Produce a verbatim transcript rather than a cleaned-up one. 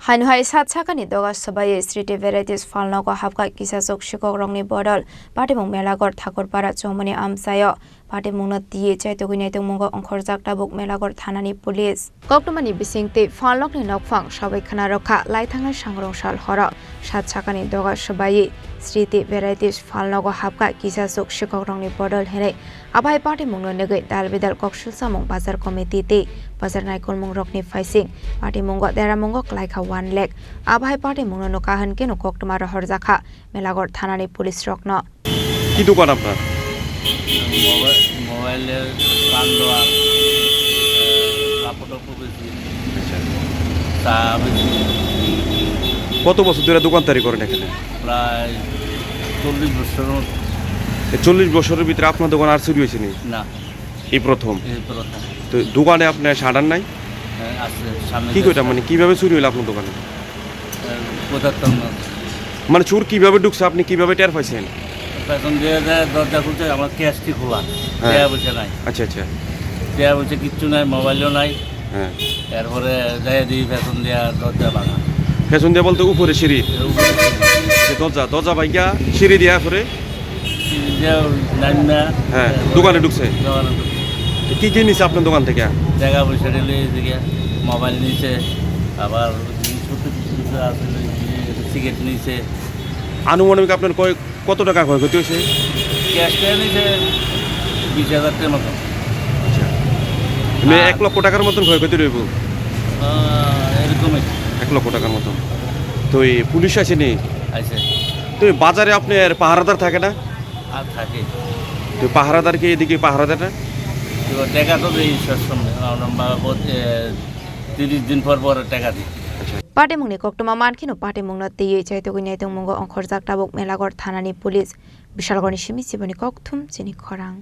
Haino hai sat sakani doga swbaiwi Sriti Varieties phalnogo hapkha kisasuk sikokrokni bodol. Patimung Melaghor Thakurpara Chongmani amchaio patimungno twiwi chaitugwi naitokmungo ongkhorjak tabuk Melaghor thanani police. Koktwmani bisingtwi phalnokni nokphang sabai khna rwkha laithangnai sangrong sal horo sat sakani doga swbaiwi Sriti Varieties phalnogo hapkha kisasuk sikokrokni bodol hinwi. Abo hai patimungno nugwi dal bidal kok sulsamung bazar committee tei bazar naikolmungrokni phaising patimungo deramungo klaikha one lakh. Abo hai patimungno nukha hwnkhe no koktwma rohorjakha Melaghor thanani police rokno. কি দোকান আপনার? মোবাইল, মোবাইলের পান দোকান, কাপড় টাপড় বেশি, চা বেশি। কত বছর ধরে দোকানদারি করেন এখানে? প্রায় চল্লিশ বছরের মতো। এই চল্লিশ বছরের ভিতরে আপনার দোকান আর চুরি হয়েছে নি? না। এই প্রথম? এই প্রথম। তো দোকানে আপনার শাটার নাই? হ্যাঁ, আছে, সামনে কি দিয়ে কইটা শাটার। মানে কিভাবে চুরি হইলো আপনার দোকানে? এ, কোথার তো না। মানে চোর কিভাবে ঢুকছে আপনি কিভাবে টের পাইছেন? পেছন দিয়ে যায়, দরজা খুলছে, আমার ক্যাশটি খোলা, হ্যাঁ। টাকা পয়সা নাই। আচ্ছা, আচ্ছা। টাকা পয়সা কিচ্ছু নাই, মোবাইলও নাই। হ্যাঁ। এরপরে যাই দেখি পেছন দিয়ে দরজা ভাঙা। পেছন দিয়ে বলতে উপরে সিঁড়ি? এর উপরে সিঁড়ি। যে দরজা, দরজা ভাঙা, সিঁড়ি দিয়া পরে? সিঁড়ি দিয়ে নামিয়া, হ্যাঁ, এরপরে দোকানে ঢুকছে? দোকানে ঢুকছে। তো কি কি নিছে আপনার দোকান থেকে? টাকা পয়সা নিলে এদিকে মোবাইল নিছে, আবার জিনিসপত্র কিছু কিছু আছে, ওই সিগারেট নিছে। আনুমানিক আপনার কয়, কত টাকা ক্ষয়ক্ষতি হয়েছে? ক্যাশ টাকা নিছে বিশ হাজার টাকার মতো। আচ্ছা। মানে আর এক লক্ষ টাকার মতন ক্ষয়ক্ষতি রইব? আহ, এরকমই। এক লক্ষ টাকার মতন। তো এই পুলিশ আসেনি? আইছে। তো এই বাজারে আপনার পাহারাদার থাকে না? আর থাকে। তো পাহারাদার কি এদিকে পাহারা দেয় না? তো টাকা তো দেই সব সময়। আমরা বহুত, এ, তিরিশ দিন পর পর টাকা দিই। Patimungni koktwma mankheno patimungno twiwi chaitugwi naitongmungo ongkhorjak tabuk Melaghor thanani police. Bishalgarhni simi Siboni Kokthum chini khorang.